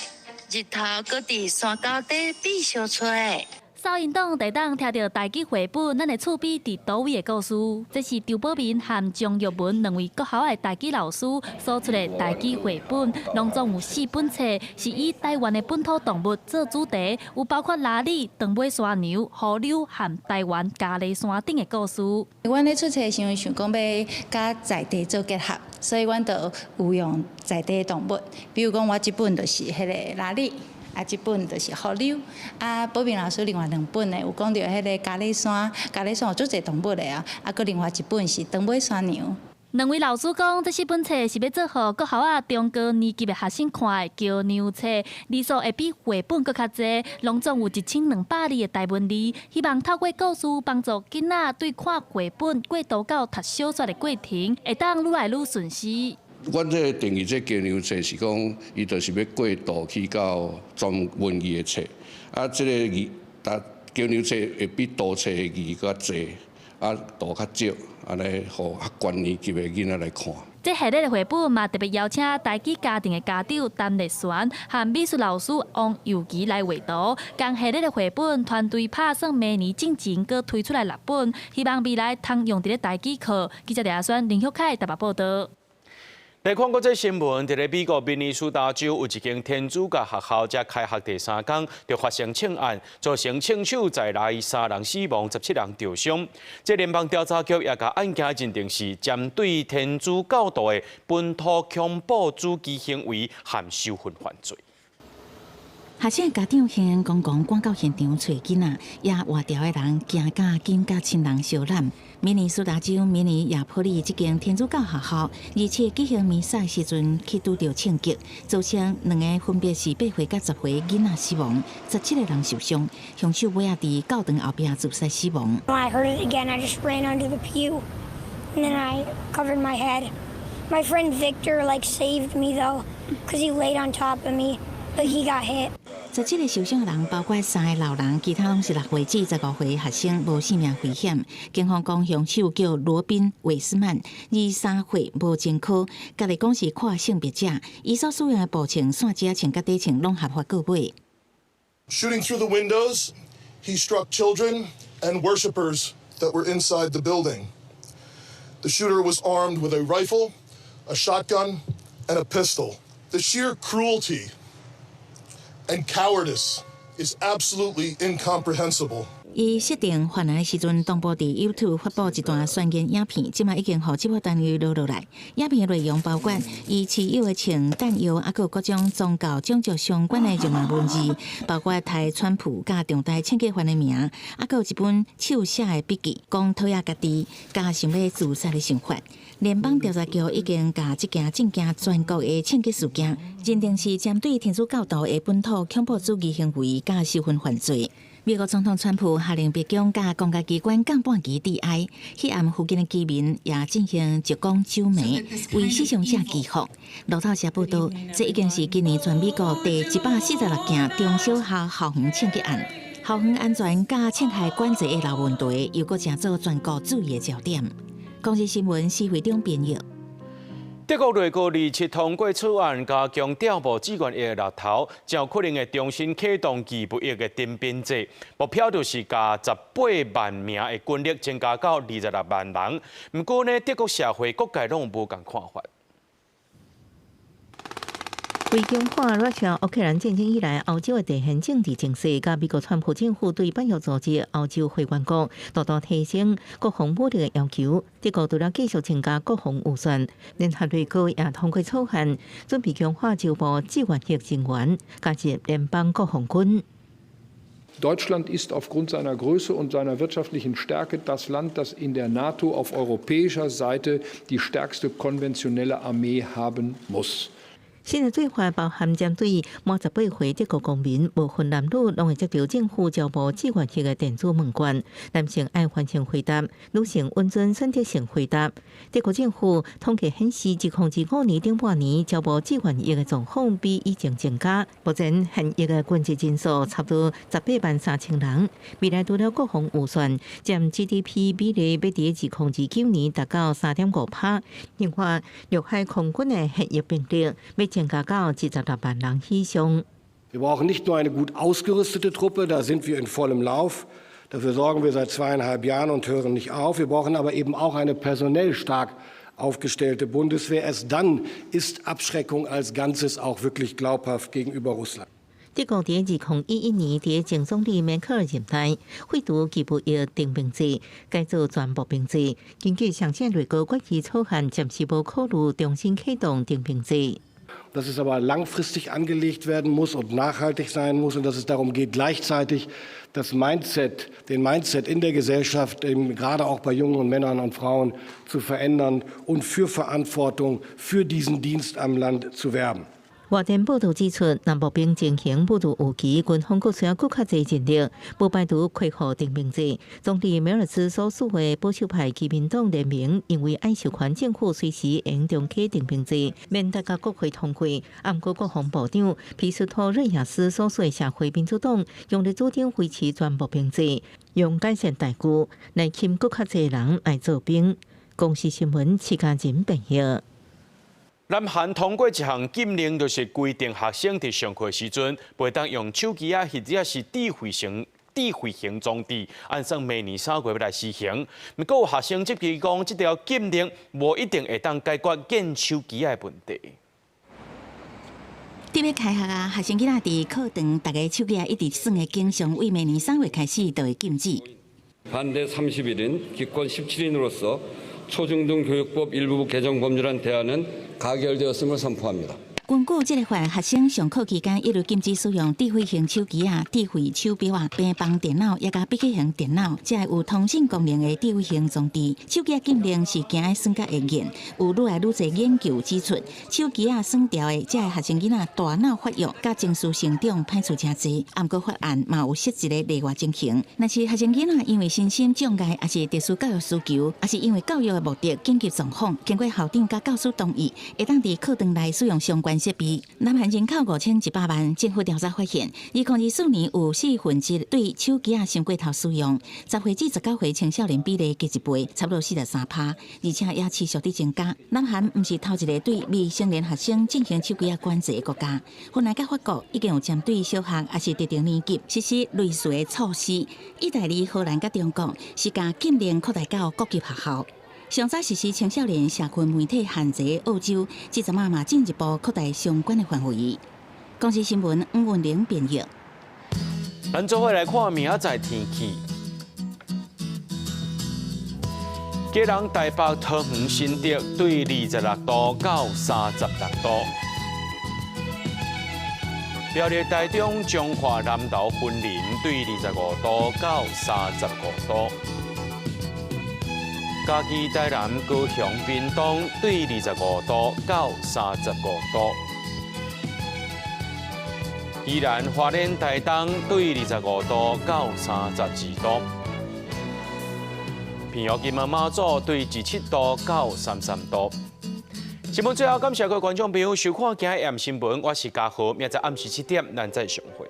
日頭閣佇山溝底變相吹。收音檔就會當聽著台語繪本，咱的厝邊佇佗位的故事。這是張寶明和張玉文兩位國校的台語老師所出的台語繪本，攏總有四本冊，是以台灣的本土動物做主題，有包括鯪鯉、長尾山羊、雨溜和台灣佳麗山頂的故事。阮咧出冊的時陣想講欲佮在地做結合，所以阮就有用在地的動物，比如講我這本就是彼个鯪鯉。啊，這本就是雨溜，啊，寶明老師另外兩本呢，有講著彼个佳麗山，佳麗山有足濟動物的啊，啊，閣另外一本是長尾山羊。兩位老師講，這四本冊是欲做予國校仔中高年級的學生看的橋梁冊，字數會比繪本閣較濟，攏總有1200字的台文字，希望透過故事幫助囡仔對看繪本過渡到讀小說的過程，會當愈來愈順勢。阮這个定義這橋梁冊是講，伊就是欲過渡去到專文字的冊，啊，這个字，逐橋梁冊會比圖冊的字較濟，啊，啊圖較少，按呢予較懸年級的囡仔來看。這系列的繪本嘛，特別邀請台語家庭的家長陳麗璇和美術老師王尤其來畫圖。仝系列的繪本團隊拍算明年進前閣推出來六本，希望未來通用佇咧台語課。記者李亞軒、林旭凱台北報導。來看國際新聞，佇咧美國明尼蘇達州有一間天主教學校，才開學第三工就發生槍案，造成槍手在內三人死亡，17人受傷。這聯邦調查局也共案件認定是針對天主教徒的本土恐怖主義行為和仇恨犯罪。學生家長興興講講趕到現場揣囡仔，也活著的人驚甲緊佮親人相攬。明尼蘇達州明尼亞波利這間天主教學校，而且舉行彌撒時陣去拄著槍擊，造成兩个分別是8歲佮10歲囡仔死亡，17個人受傷。兇手尾仔佇教堂後壁自殺死亡。 I heard it again. I just ran under the pew, and then I covered my head. My friend Victor like saved me though, 'cause he laid on top of me, but he got hit. 17個受傷的人包括三個老人，其他攏是6歲至15歲學生，無性命危險。警方講，兇手叫羅賓·韋斯曼，23歲，無前科，家己講是跨性別者。伊所使用的步槍、線子槍佮短槍攏合法購買。 Shooting through the windows, he struck children and worshipers that were inside the building. The shooter was armed with a rifle, a shotgun, and a pistol. The sheer cruelty and cowardice is absolutely incomprehensible. 伊設定犯案的時陣，同步佇 YouTube 發布一段宣言影片，這馬已經予執法單位錄落來。影片的內容包括伊持有的槍、彈藥，抑閣有各種宗教、種族相關的辱罵文字，包括提川普佮重大槍擊犯的名，抑閣有一本手寫的筆記，講討厭家己，佮想欲自殺的想法。聯邦調查局已經共這件震驚全國的槍擊事件，認定是針對天主教徒的本土恐怖主義行為佮仇恨犯罪。美國總統川普下令白宮佮公家機關降半旗致哀，彼暗附近的居民也進行燭光守暝，為死傷者祈福。路透社報導，這已經是今年全美國第146件中小學校園槍擊案，校園安全佮槍械管制的老問題，又閣成做全國注意的焦點。公視新聞施會長編譯。德國內閣27通過草案，加強調募志願役的獵頭，將可能會重新啟動義務役的徵兵制，目標就是共18萬名的軍力增加到26萬人。毋過呢，德國社會各界攏無仝看法。為強化俄羅烏克蘭戰爭以來，歐洲的地緣政治情勢，佮美國川普政府對北約組織歐洲會員國大大提升國防武力的要求。德國除了繼續增加國防預算，聯合內閣也通過草案，準備強化招募志願役人員，加入聯邦國防軍。 Deutschland ist aufgrund seiner Größe und seiner wirtschaftlichen Stärke das Land, das in der NATO auf europäischer Seite die stärkste konventionelle Armee haben muss. 新的做法包含針對滿18歲德國公民，無分男女，攏會接到政府招募志願役的電子問卷，男性愛完成回答，女性允准選擇性回答。德國政府統計顯示，2025年頂半年招募志願役的狀況比以前增加。目前現役的軍職人數差不多18萬3千人。未來除了國防預算佔 GDP 比例，欲佇2029年達到3.5%。另外，陸海空軍的現役兵力欲增加到26萬人以上。 Wir brauchen nicht nur eine gut ausgerüstete Truppe, da sind wir in vollem Lauf. Dafür sorgen wir seit 2,5 Jahren und hören nicht auf. Wir brauchen aber eben auch eine personell stark aufgestellte Bundeswehr. Erst dann ist Abschreckung als Ganzes auch wirklich glaubhaft gegenüber Russland. 德國佇2011年，佇前總理梅克爾任內廢除義務役徵兵制，改做全募兵制。根據上次內閣決議草案，暫時無考慮重新啟動徵兵制。 Dass es aber langfristig angelegt werden muss und nachhaltig sein muss und dass es darum geht, gleichzeitig das Mindset, den Mindset in der Gesellschaft, eben gerade auch bei jungen Männern und Frauen zu verändern und für Verantwortung für diesen Dienst am Land zu werben. 外電報道指出，若募兵情形不如預期，軍方閣需要閣較濟人力，無排除恢復徵兵制。總理梅爾茨所屬的保守派基民黨聯盟認為，愛授權政府隨時會重啟徵兵制，免得共國會通過。毋過國防部長皮斯托瑞亞斯所屬的社會民主黨強烈主張維持全募兵制，用改善待遇來吸引閣較濟人來做兵。公視新聞，徐家仁編譯。南韓通過一項禁令，就是規定學生佇上課時陣，袂當用手機仔或者是智慧型裝置，按算明年3月欲來施行。毋過有學生質疑講，這條禁令無一定會當解決見手機仔的問題。佇欲開學啊，學生囡仔佇課堂，逐家手機仔一直耍的景象，對明年3月開始就會禁止。 반대 31인 기권 17인으로서 초중등교육법 일부 개정 법률안 대안은 가결되었음을 선포합니다. 根據這个法，學生上課期間一律禁止使用智慧型手機仔、智慧手錶仔、平板電腦，抑佮筆記型電腦，這个有通訊功能的智慧型裝置。手機禁令是驚愛耍甲會癮，有愈來愈濟研究指出，手機仔耍著的這个學生囡仔大腦發育佮情緒成長歹處誠濟。毋過法案嘛有設一个例外情形，若是學生囡仔因為身心障礙，抑是特殊教育需求，抑是因為教育的目的緊急狀況，經過校長佮教師同意，會當佇課堂內使用相關設備。南韓人口5100萬，政府調查發現，2024年有1/4對手機仔傷過頭使用，10歲至19歲青少年比例加一倍，差不多43趴，而且也持續佇增加。南韓毋是頭一个對未成年學生進行手機仔管制的國家，芬蘭佮法國已經有針對小學抑是特定年級實施類似的措施。意大利、荷蘭佮中國是共禁令擴大到各級學校。上早實施青少年社群媒體限制的澳洲，這陣仔嘛進一步擴大相關的範圍。公視新聞吳文玲編譯。咱做伙來看明仔載天氣。基隆、台北、桃園、新竹對26度到36度。苗栗、台中、彰化、南投、雲林對25度到35度。嘉義、台南、高雄、屏東對25度到35度。宜蘭、花蓮、台東對25度到32度。屏東、金門、馬祖對27度到33度。新聞最後感謝各位觀眾朋友收看今日新聞，我是嘉豪，明仔暗時7點，咱再相會。